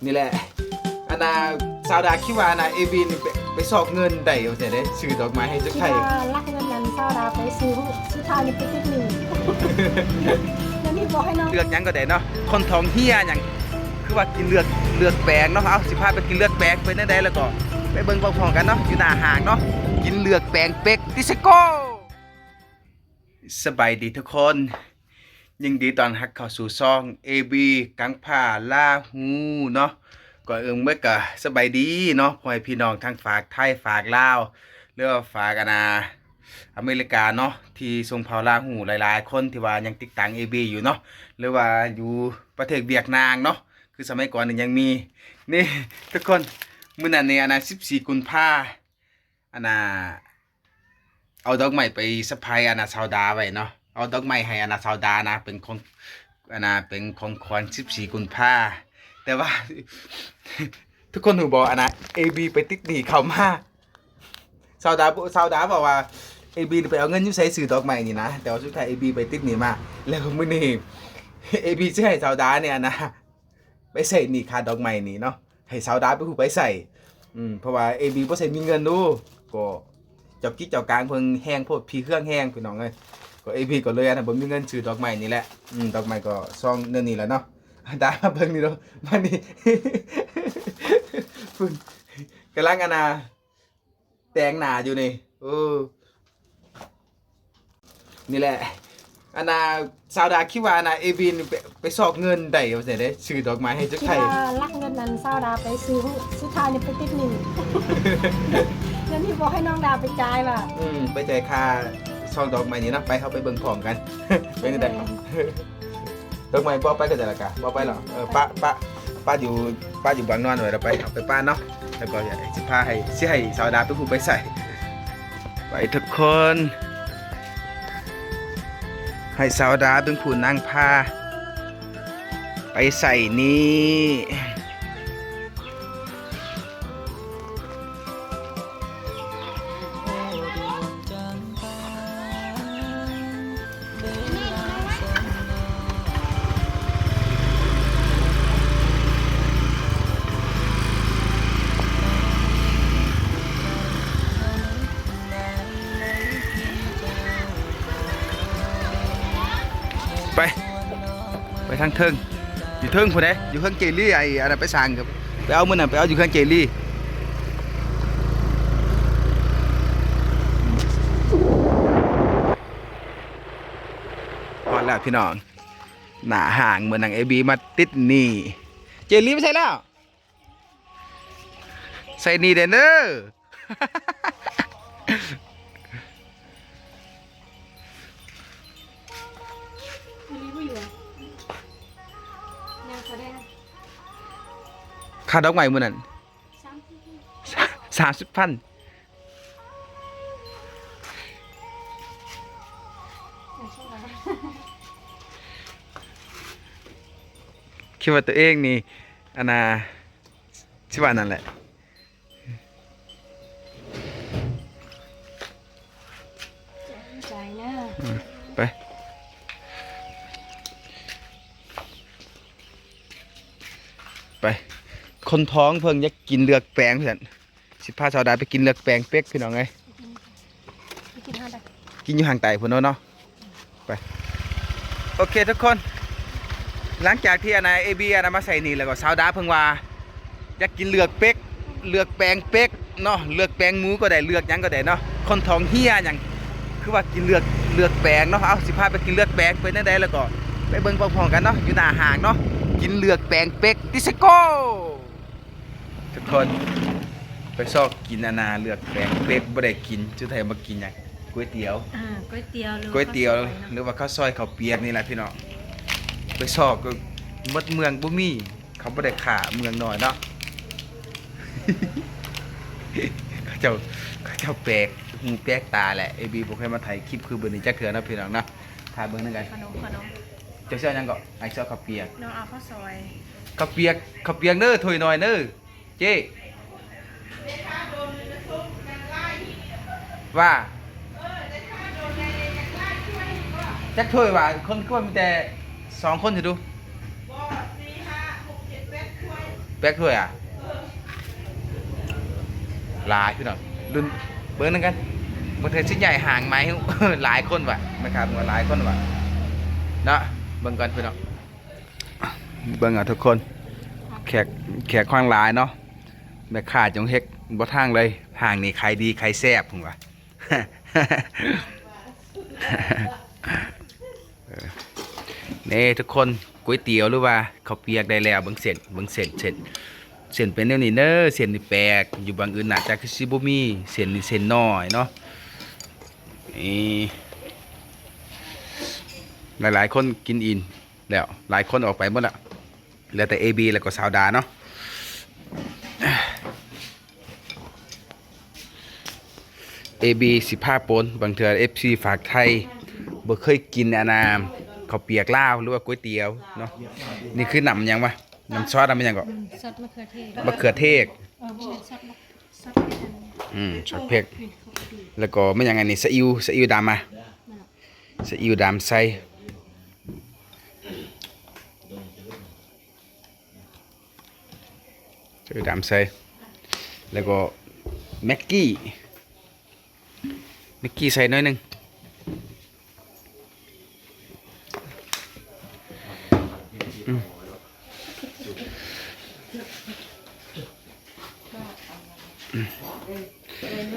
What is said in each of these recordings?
ນີ້ແຫຼະ ອັນນ່າ ສາວດາຄິດວ່າອັນນ່າ ເອບີນີ້ໄປ ໄປຊອກເງິນໄດ້ວ່າຊັ້ນເດ້ ຊື້ດອກໄມ້ໃຫ້ເຈົ້າໄຂ່ ຄິດວ່າລັກເງິນນັ້ນ ສາວດາໄປຊື້ ສຸດທ້າຍນີ້ໄປຕິດໜີ້ ດຽວນີ້ບອກໃຫ້ນ້ອງ ເລືອກຫຍັງກໍໄດ້ເນາະ ຄົນທ້ອງເຮຍຫຍັງ ຄືວ່າກິນເລືອກ ເລືອກແປງເນາະ ເອົາ ຊິພາໄປກິນເລືອກແປງ ເປັນຈັ່ງໃດ ແລ້ວກໍໄປເບິ່ງພ້ອມໆກັນເນາະ ຢູ່ໜ້າຫ້າງເນາະ ກິນເລືອກແປງເປັກ Let's go. ສະບາຍດີທຸກຄົນ ຍິນດີຕ້ອນຮັບເຂົ້າສູ່ຊ່ອງ ເອບີ ກັງພາລາຫູເນາະ ກ່ອນອື່ນໝົດກໍສະບາຍດີເນາະ ພໍ່ແມ່ພີ່ນ້ອງທັງຝາກໄທ ຝາກລາວ ຫຼືວ່າຝາກອັນນ່າ ອາເມລິກາເນາະ ທີ່ຊົນເຜົ່າລາຫູຫຼາຍໆຄົນ ທີ່ວ່າຍັງຕິດຕາມ ເອບີ ຢູ່ເນາະ ຫຼືວ່າຢູ່ປະເທດຫວຽດນາມເນາະ ຄືສະໄໝກ່ອນນີ້ຍັງມີ ນີ້ທຸກຄົນ ມື້ນັ້ນນີ້ອັນນ່າ ສິບສີ່ ກຸມພາ ອັນນ່າ ເອົາດອກໄມ້ໄປເຊີໄພຣສ໌ອັນນ່າ ສາວດາໄວ້ເນາະ ເອົາດອກໄມ້ໃຫ້ອັນນ່າ ສາວດານະ ເປັນຂອງ ອັນນ່າ ເປັນຂອງຂວັນສິບສີ່ ກຸມພາ ແຕ່ວ່າ ທຸກຄົນຮູ້ບໍ່ ອັນນ່າ ເອບີໄປຕິດໜີ້ເຂົາມາ ສາວດາ ສາວດາບອກວ່າ ເອບີໄປເອົາເງິນຢູ່ໃສຊື້ດອກໄມ້ນີ້ນະ ແຕ່ວ່າສຸດທ້າຍເອບີໄປຕິດໜີ້ມາ ແລ້ວມື້ນີ້ເອບີຊິໃຫ້ສາວດານີ້ອັນນ່າ ໄປໃຊ້ໜີ້ຄ່າດອກໄມ້ນີ້ເນາະ ໃຫ້ສາວດາເປັນຜູ້ໄປໃຊ້ ອືມ ເພາະວ່າເອບີບໍ່ໃຊ້ມີເງິນເນາະ ກໍເຈົ້າກິດເຈົ້າກາງເພິ່ນແຮງໂພດ ຜີເຮືອງແຮງພີ່ນ້ອງເອີຍ ກໍເອບີກໍເລີຍອັນນັ້ນ ບໍ່ມີເງິນຊື້ດອກໄມ້ນີ້ແຫຼະ ອືມ ດອກໄມ້ກໍຊອງແນວນີ້ແຫຼະເນາະ ດາມາເບິ່ງນີ້ເນາະ ມານີ້ ເພິ່ນກຳລັງອັນນ່າ ແຕ່ງໜ້າຢູ່ນີ້ ເອີ ນີ້ແຫຼະ ອັນນ່າ ສາວດາຄິດວ່າອັນນ່າ ເອບີນີ້ໄປ ໄປຊອກເງິນໄດ້ວ່າຊັ້ນເດ້ ຊື້ດອກໄມ້ໃຫ້ເຈົ້າໄຂ່ ຄິດວ່າລັກເງິນນັ້ນ ສາວດາໄປຊື້ ສຸດທ້າຍນີ້ໄປຕິດໜີ້ ດຽວນີ້ບອກໃຫ້ນ້ອງດາໄປຈ່າຍວ່າ ອືມ ໄປຈ່າຍຄ່າຊອງດອກໄມ້ນີ້ນະ ໄປ ເຮົາໄປເບິ່ງພ້ອມກັນ ເປັນຈັ່ງໃດ ແມ່ນ ດອກໄມ້ບໍ່ໄປກໍໄດ້ລະກະ ບໍ່ໄປຫຼອກ ເອີ ປະ ປະ ປະຢູ່ ປະຢູ່ບາງນອນໄວ້ລະໄປ ເອົາໄປປະເນາະ ແລ້ວກໍຊິພາໃຫ້ ຊິໃຫ້ສາວດາເປັນຜູ້ໄປໃສ່ ໄປທຸກຄົນ ໃຫ້ສາວດາເປັນຜູ້ນຳພາໄປໃສ່ນີ້. ໄປ ໄປທາງເທິງ ຢູ່ເທິງພຸ້ນເດ້ ຢູ່ເທິງເຈລີ ໄອ້ອັນນັ້ນໄປສ້າງ ໄປເອົາມື້ນັ້ນ ໄປເອົາຢູ່ເທິງເຈລີ ຮອດແລ້ວພີ່ນ້ອງ ໜ້າຫ້າງ ມື້ນັ້ນເອບີມາຕິດໜີ້ ເຈລີໄປໃສແລ້ວ? ໃສ່ໜີ້ແດ່ເດີ ຄ່າດອກໄມ້ມື້ນັ້ນ ສາມສິບພັນ ຄິດວ່າຕົວເອງນີ້ ອັນນ່າ ຊິວ່ານັ້ນແຫຼະ ໃຈເດີ ອືມ ໄປ ໄປ ຄົນທ້ອງເພິ່ນຢາກກິນເລືອກແປງ ວ່າຊັ້ນ ຊິພາສາວດາໄປກິນເລືອກແປງເປັກ ພີ່ນ້ອງເອີຍ ໄປກິນ ໄປກິນຮ້ານໃດ ກິນຢູ່ຫ້າງໃຕ້ພຸ້ນເນາະ ໄປ ໂອເຄທຸກຄົນ ຫຼັງຈາກທີ່ອັນນ່າ ເອບີອັນນ່າມາໃສ່ໜີ້ແລ້ວກໍ ສາວດາເພິ່ນວ່າຢາກກິນເລືອກເປັກ ເລືອກແປງເປັກເນາະ ເລືອກແປງໝູກໍໄດ້ ເລືອກຫຍັງກໍໄດ້ເນາະ ຄົນທ້ອງເຮຍຫຍັງ ຄືວ່າກິນເລືອກ ເລືອກແປງເນາະ ເອົາ ຊິພາໄປກິນເລືອກແປງ ເປັນຈັ່ງໃດ ແລ້ວກໍໄປເບິ່ງພ້ອມໆກັນເນາະ ຢູ່ໜ້າຫ້າງເນາະ ກິນເລືອກແປງເປັກ Let's go. ທຸກຄົນ ໄປຊອກກິນອັນນ່າ ເລືອກແປງເປັກ ບໍ່ໄດ້ກິນ ສຸດທ້າຍມາກິນຫຍັງ ກ໋ວຍຕຽວ ອ່າ ກ໋ວຍຕຽວ ຫຼືວ່າ ກ໋ວຍຕຽວ ເຂົ້າສວຍເນາະ ຫຼືວ່າເຂົ້າຊອຍເຂົ້າປຽກນີ້ແຫຼະພີ່ນ້ອງ ໄປຊອກກໍໝົດເມືອງ ບໍ່ມີ ເຂົາບໍ່ໄດ້ຄ້າເມືອງນ້ອຍເນາະ ເຂົາເຈົ້າ ເຂົາເຈົ້າແປກຫູແປກຕາແຫຼະ ເອບີບໍ່ເຄີຍມາຖ່າຍຄລິບຄືມື້ນີ້ຈັກເທື່ອເນາະ ພີ່ນ້ອງເນາະ ຖ້າເບິ່ງນຳກັນ ຂະໜົມ ຂະໜົມ ເຈົ້າຊິເອົາຫຍັງເກາະ? ອ້າຍຊິເອົາເຂົ້າປຽກ ນ້ອງເອົາເຂົ້າສອຍ ເຂົ້າປຽກ ເຂົ້າປຽກເດີ ຖ້ວຍໜ້ອຍເດີ ເຈ້ ວ່າ ຈັກຖ້ວຍວ່າ ຄົນ ຄົນມີແຕ່ສອງຄົນຊິດູ ບໍ່ ສີ່ ຫ້າ ຫົກ ເຈັດ ແປດ ຖ້ວຍ ແປ ກຖ້ວຍອະ ຫຼາຍພີ່ນ້ອງ ລຸ້ນເບິ່ງນຳກັນ ບາງເທື່ອຊິຍ້າຍຫ້າງໃໝ່ ຫຼາຍຄົນວ່າ ແມ່ຄ້າວ່າຫຼາຍຄົນວ່າເນາະ ເບິ່ງກ່ອນພີ່ນ້ອງ ເບິ່ງເອົາທຸກຄົນ ແຂກ ແຂກຂ້ອງຫຼາຍເນາະ ແມ່ຄ້າຈົງເຮັດບໍ່ທາງເລີຍ ຫ້າງນີ້ຂາຍດີຂາຍແຊບ ເພິ່ນວ່າ. ເອີ ນີ້ທຸກຄົນ ກ໋ວຍຕຽວ ຫຼືວ່າເຂົ້າປຽກໄດ້ແລ້ວ ເບິ່ງເສັ້ນ ເບິ່ງເສັ້ນ ເສັ້ນ ເສັ້ນເປັນແນວນີ້ເດີ ເສັ້ນນີ້ແປກ ຢູ່ບ່ອນອື່ນໜ້າຈະຄືຊິບໍ່ມີ ເສັ້ນນີ້ເສັ້ນນ້ອຍເນາະ ນີ້ ຫຼາຍໆຄົນກິນອີ່ມແລ້ວ ຫຼາຍຄົນອອກໄປໝົດລະ ເຫຼືອແຕ່ເອບີ ແລ້ວກໍສາວດາເນາະ. ເອບີ ສິພາປົນ ບາງເທື່ອເອັຟຊີຝາກໄທ ບໍ່ເຄີຍກິນອັນນ່າ ເຂົ້າປຽກລາວ ຫຼືວ່າກ໋ວຍຕຽວເນາະ ນີ້ຄືນ້ຳຫຍັງວະ ນ້ຳຊອດ ນ້ຳຫຍັງເກາະ ຊອດມະເຂືອເທດ ມະເຂືອເທດ ເອີ ບໍ່ແມ່ນ ຊອດ ຊອດເຜັດ ອືມ ຊອດເຜັດ ແລ້ວກໍແມ່ນຫຍັງອັນນີ້ ສະອິ້ວ ສະອິ້ວດຳມາ ແມ່ນ ສະອິ້ວດຳໃສ່ ໃສ່ດຳໃສ່ ແລ້ວກໍແມັກກີ້ ແມັກກີ້ໃສ່ໜ້ອຍໜຶ່ງ ອືມ ອືມ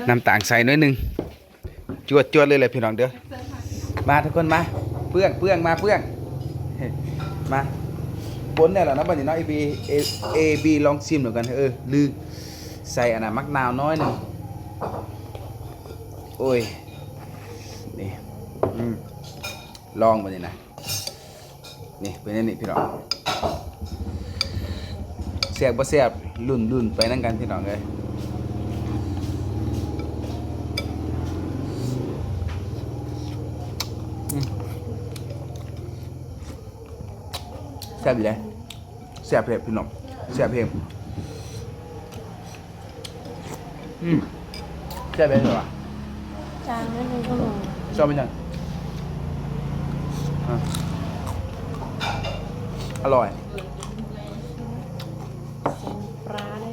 ນ້ຳຕານໃສ່ໜ້ອຍໜຶ່ງ ຈວດໆເລີຍແຫຼະພີ່ນ້ອງເດີ ມາທຸກຄົນມາ ເປື້ອນ ເປື້ອນ ມາເປື້ອນ ມາ ປົນແດ່ລະເນາະ ບັດນີ້ເນາະ ເອບີ ເອ ເອບີ ລອງຊີມດູກັນ ເອີ ຫຼື ໃສ່ອັນນ່າ ໝາກນາວໜ້ອຍໜຶ່ງ ໂອ້ຍ ນີ້ ອືມ ລອງບັດນີ້ນະ. ນີ້ເປັນອັນນີ້ພີ່ນ້ອງ ແຊບບໍ່ແຊບ ລຸ້ນ ລຸ້ນໄປນຳກັນພີ່ນ້ອງເອີຍ ອືມ ແຊບຢູ່ເດ້ ແຊບເດ້ພີ່ນ້ອງ ແຊບແຮງ. ອືມ ແຊບເດ້ຫວາ ຈາງນັ້ນເອງກໍມີ ຊອບເປັນຫຍັງ ອາ ອະລ່ອຍ ເສັ້ນປາເດ້.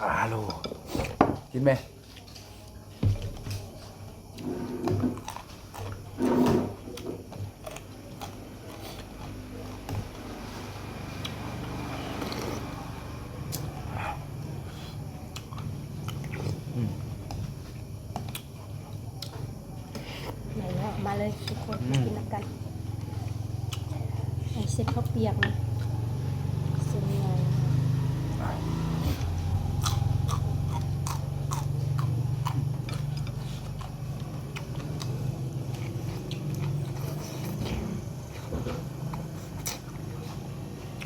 ອາໂລ ກິນແມ ອືມ. ໄດ້ແລ້ວ ມາເລີຍທຸກຄົນ ອືມ ມາກິນນຳກັນ ເສັ້ນເຂົ້າປຽກນະ ເສັ້ນໃຫຍ່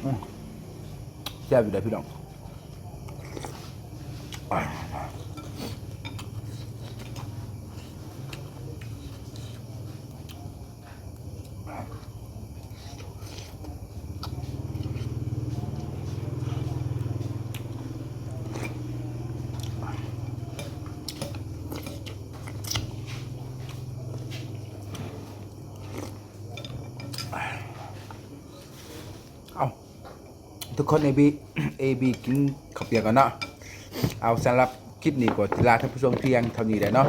ອືມ ແຊບຢູ່ເດ້ພີ່ນ້ອງ. ເອົ້າ ທຸກຄົນ ເອບີ ເອບີ ກິນເຂົ້າປຽກກ່ອນເນາະ. ເອົາ ສຳລັບຄລິບນີ້ກໍຊິລາທ່ານຜູ້ຊົມພຽງເທົ່ານີ້ແຫຼະເນາະ.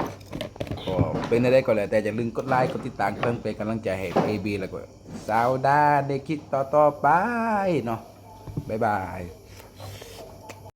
ກໍເປັນແນວໃດກໍແລ້ວແຕ່ ຢ່າລືມກົດໄລ ກົດຕິດຕາມ ເພື່ອເປັນກຳລັງໃຈໃຫ້ ເອບີ ແລ້ວກໍສາວດາ ໃນຄລິບຕໍ່ໆໄປເນາະ. ບາຍບາຍ.